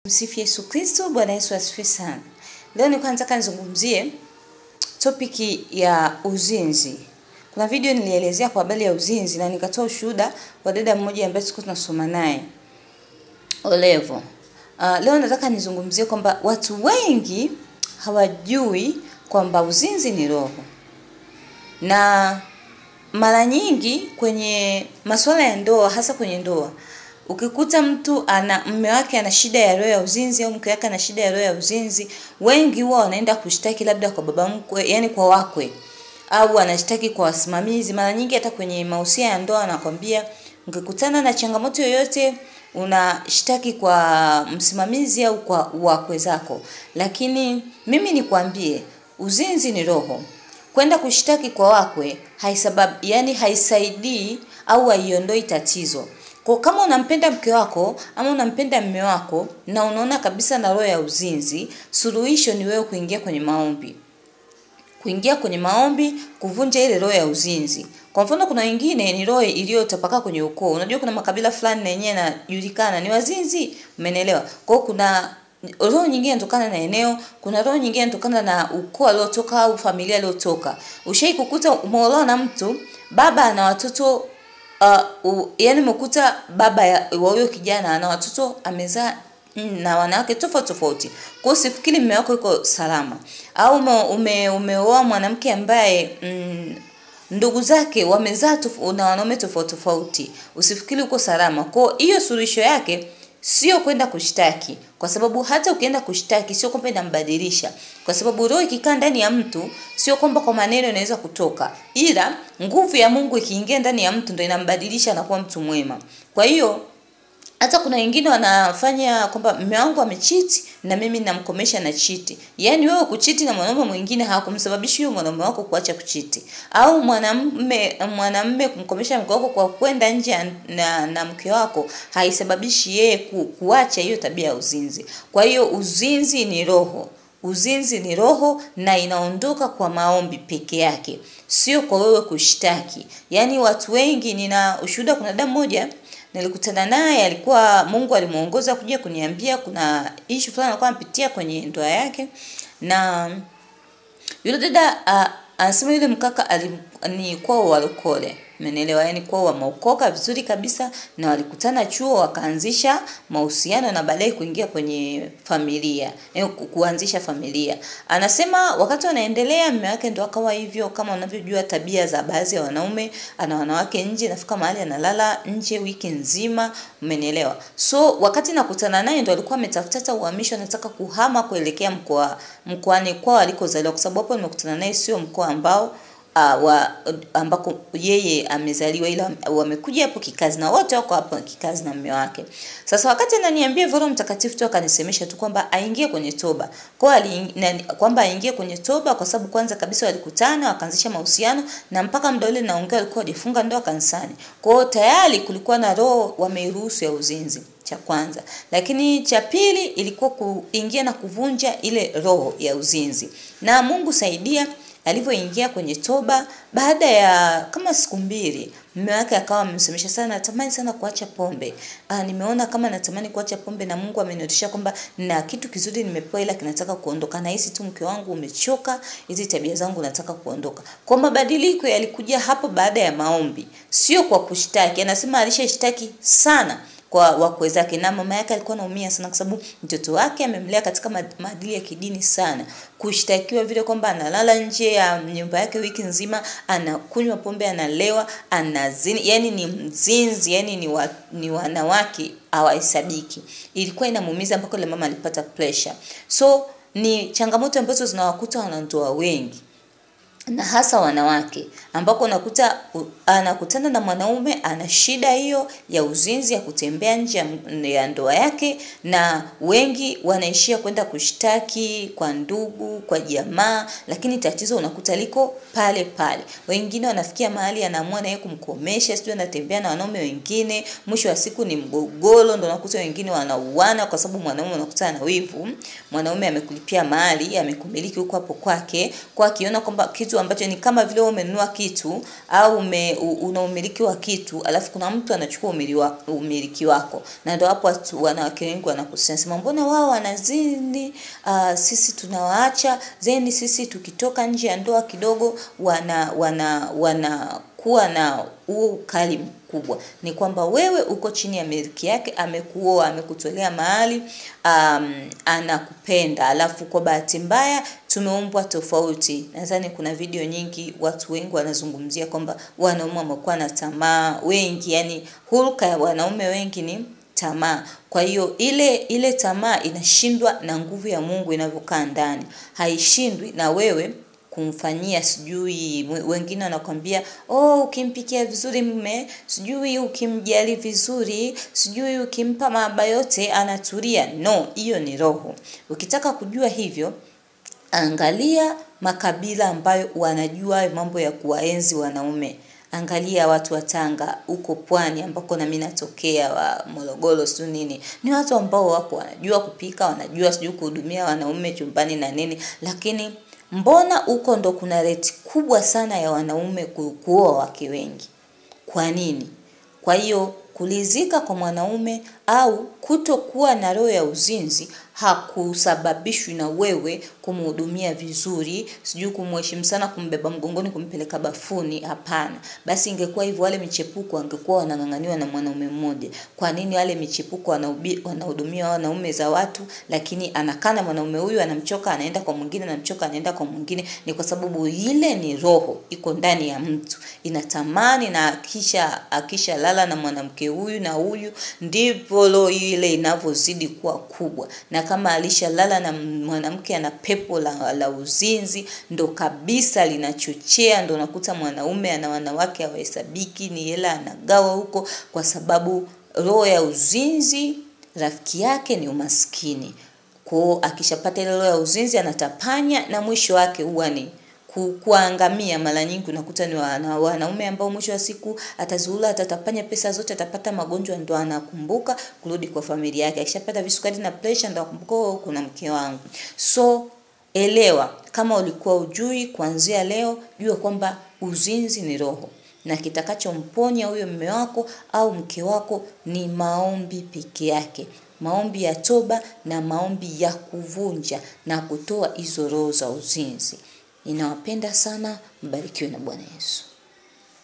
Msifu Yesu Kristo. Bwana Yesu asifiwe sana. Leo nilikuwa nataka nizungumzie topiki ya uzinzi. Kuna video nilielezea kwa habari ya uzinzi na nikatoa ushuhuda wa dada mmoja ambaye tulikuwa tunasoma naye Olevo. Leo nataka nizungumzie kwamba watu wengi hawajui kwamba uzinzi ni roho. Na mara nyingi kwenye masuala ya ndoa, hasa kwenye ndoa, ukikuta mtu ana mume wake ana shida ya roho ya uzinzi au mke wake ana shida ya roho ya uzinzi, wengi huwa wanaenda kushtaki labda kwa baba mkwe, yani kwa wakwe, au anashtaki kwa wasimamizi. Mara nyingi hata kwenye mahusia ya ndoa anakwambia ukikutana na changamoto yoyote unashtaki kwa msimamizi au kwa wakwe zako. Lakini mimi nikwambie, uzinzi ni roho. Kwenda kushtaki kwa wakwe yani haisaidii au haiondoi tatizo. Kwa kama unampenda mke wako ama unampenda mume wako na unaona kabisa na roho ya uzinzi, suluhisho ni wewe kuingia kwenye maombi. Kuingia kwenye maombi, kuvunja ile roho ya uzinzi. Kwa mfano kuna wengine ni roho iliyotapakaa kwenye ukoo. Unajua kuna makabila fulani na yenyewe yanajulikana ni wazinzi, umeelewa? Kwa hiyo kuna roho nyingine inatokana na eneo, kuna roho nyingine inatokana na ukoo aliotoka au familia aliotoka. Ushai kukuta umeolewa na mtu, baba ana watoto yani umekuta baba wa huyo kijana ana watoto amezaa na wanawake tofauti tofauti. Kwa hiyo usifikiri mume wako yuko salama. Au umeoa mwanamke ambaye ndugu zake wamezaa na wanaume tofauti tofauti. Usifikiri uko salama. Kwa hiyo suluhisho yake sio kwenda kushtaki, kwa sababu hata ukienda kushtaki sio kwamba inambadilisha, kwa sababu roho ikikaa ndani ya mtu sio kwamba kwa maneno inaweza kutoka, ila nguvu ya Mungu ikiingia ndani ya mtu ndio inambadilisha na kuwa mtu mwema. Kwa hiyo hata kuna wengine wanafanya kwamba mume wangu amecheat na mimi namkomesha na cheat. Yaani wewe kucheat na mwanaume mwingine hakumsababishi huyo mwanaume wako kuacha kucheat. Au mwanamume kumkomesha mke wako kwa kwenda nje na mke wako haisababishi yeye kuacha hiyo tabia ya uzinzi. Kwa hiyo uzinzi ni roho. Uzinzi ni roho na inaondoka kwa maombi peke yake, sio kwa wewe kushtaki. Yaani watu wengi, nina ushuhuda, kuna dada mmoja nilikutana naye, alikuwa Mungu alimuongoza kuja kuniambia kuna issue fulani alikuwa anapitia kwenye ndoa yake, na yule dada anasema yule mkaka ni kwa walokole, umeelewa? Yani kwa wameokoka vizuri kabisa, na walikutana chuo wakaanzisha mahusiano na baadaye kuingia kwenye familia, kuanzisha familia. Anasema wakati wanaendelea mume wake ndo akawa hivyo, kama unavyojua tabia za baadhi ya wanaume, ana wanawake nje, nafika mahali analala nje wiki nzima, umeelewa? So wakati nakutana naye ndo alikuwa ametafuta hata uhamisho, anataka kuhama kuelekea mkoani kwao alikozaliwa, kwa sababu hapo nimekutana naye sio mkoa ambao ambako yeye amezaliwa, ila wamekuja hapo kikazi na wote wako hapo kikazi na mume wake. Sasa wakati ananiambia hivyo, Roho Mtakatifu tu akanisemesha tu kwamba aingie kwenye toba. Kwa kwamba aingie kwenye toba, kwa sababu kwanza kabisa walikutana wakaanzisha mahusiano na mpaka muda ule naongea alikuwa hajafunga ndoa kanisani. Kwa hiyo tayari kulikuwa na roho wameiruhusu ya uzinzi, cha kwanza. Lakini cha pili ilikuwa kuingia na kuvunja ile roho ya uzinzi. Na Mungu saidia, alivyoingia kwenye toba, baada ya kama siku mbili mume wake akawa amemsemesha sana, natamani sana kuacha pombe. Nimeona kama natamani kuacha pombe na Mungu ameniotisha kwamba na kitu kizuri nimepewa ila kinataka kuondoka, na hisi tu mke wangu umechoka, hizi tabia zangu nataka kuondoka. Kwa mabadiliko yalikuja hapo baada ya maombi, sio kwa kushtaki. Anasema alishashtaki sana kwa wakwe zake, na mama yake alikuwa anaumia sana kwa sababu mtoto wake amemlea katika maadili ya kidini sana. Kushtakiwa vile kwamba analala nje ya nyumba yake wiki nzima, anakunywa pombe, analewa, anazini, yani ni mzinzi, yani ni wanawake hawahesabiki. Ilikuwa inamuumiza mpaka ile mama alipata pressure. So ni changamoto ambazo zinawakuta wanandoa wengi, na hasa wanawake, ambako unakuta anakutana na mwanaume ana shida hiyo ya uzinzi, ya kutembea nje ya ndoa yake, na wengi wanaishia kwenda kushtaki kwa ndugu, kwa jamaa, lakini tatizo unakuta liko pale pale. Wengine wanafikia mahali anaamua na yeye kumkomesha, sio anatembea na wanaume wengine, mwisho wa siku ni mgogoro, ndio unakuta wengine wanauana kwa sababu mwanaume anakutana na wivu. Mwanaume amekulipia mali, amekumiliki huko hapo kwake, kwa akiona kwamba kitu kitu ambacho ni kama vile umenunua kitu au una umiliki wa kitu, alafu kuna mtu anachukua umiliki wako. Na ndio hapo wanawake wengi wanakusema mbona wao wanazini, sisi tunawaacha, zeni sisi tukitoka nje ya ndoa kidogo wana kuwa na huo ukali mkubwa. Ni kwamba wewe uko chini ya miliki yake, amekuoa, amekutolea mahali, anakupenda. Alafu kwa bahati mbaya tumeumbwa tofauti. Nadhani kuna video nyingi watu wengi wanazungumzia kwamba wanaume wamekuwa na tamaa wengi, yani hulka ya wanaume wengi ni tamaa. Kwa hiyo ile tamaa inashindwa na nguvu ya Mungu inavyokaa ndani. Haishindwi na wewe kumfanyia sijui. Wengine wanakuambia oh, ukimpikia vizuri mume, sijui ukimjali vizuri, sijui ukimpa mahaba yote anatulia. No, hiyo ni roho. Ukitaka kujua hivyo, angalia makabila ambayo wanajua mambo ya kuwaenzi wanaume. Angalia watu wa Tanga huko pwani ambako na mimi natokea, wa Morogoro sio nini. Ni watu ambao wako wanajua kupika, wanajua sijui kuhudumia wanaume chumbani na nini, lakini mbona huko ndo kuna rate kubwa sana ya wanaume kuoa wake wengi? Kwa nini? Kwa hiyo kulizika kwa mwanaume au kutokuwa na roho ya uzinzi hakusababishwi na wewe kumhudumia vizuri, sijui kumheshimu sana, kumbeba mgongoni, kumpeleka bafuni. Hapana. Basi ingekuwa hivyo wale michepuko wangekuwa wanang'ang'aniwa na mwanaume mmoja. Kwa nini wale michepuko wanahudumia wanaume za watu, lakini anakana mwanaume huyu anamchoka, anaenda kwa mwingine, anamchoka, anaenda kwa mwingine? Ni kwa sababu ile ni roho iko ndani ya mtu, inatamani, na akisha lala na mwanamke huyu na huyu, ndipo roho ile inavyozidi kuwa kubwa. Na kama alishalala na mwanamke ana pepo la uzinzi, ndo kabisa linachochea, ndo nakuta mwanaume ana wanawake hawahesabiki, ni hela anagawa huko, kwa sababu roho ya uzinzi rafiki yake ni umaskini. Kwa akishapata ile roho ya uzinzi anatapanya, na mwisho wake huwa ni kuangamia. Mara nyingi unakuta ni wanaume ambao mwisho wa siku atazula, atatapanya pesa zote, atapata magonjwa, ndo anakumbuka kurudi kwa familia yake. Akishapata visukari na pressure ndo akumbuka kuna mke wangu. So elewa, kama ulikuwa ujui, kuanzia leo jua kwamba uzinzi ni roho, na kitakachomponya huyo mume wako au mke wako ni maombi peke yake. Maombi ya toba na maombi ya kuvunja na kutoa hizo roho za uzinzi. Ninawapenda sana, mbarikiwe na Bwana Yesu.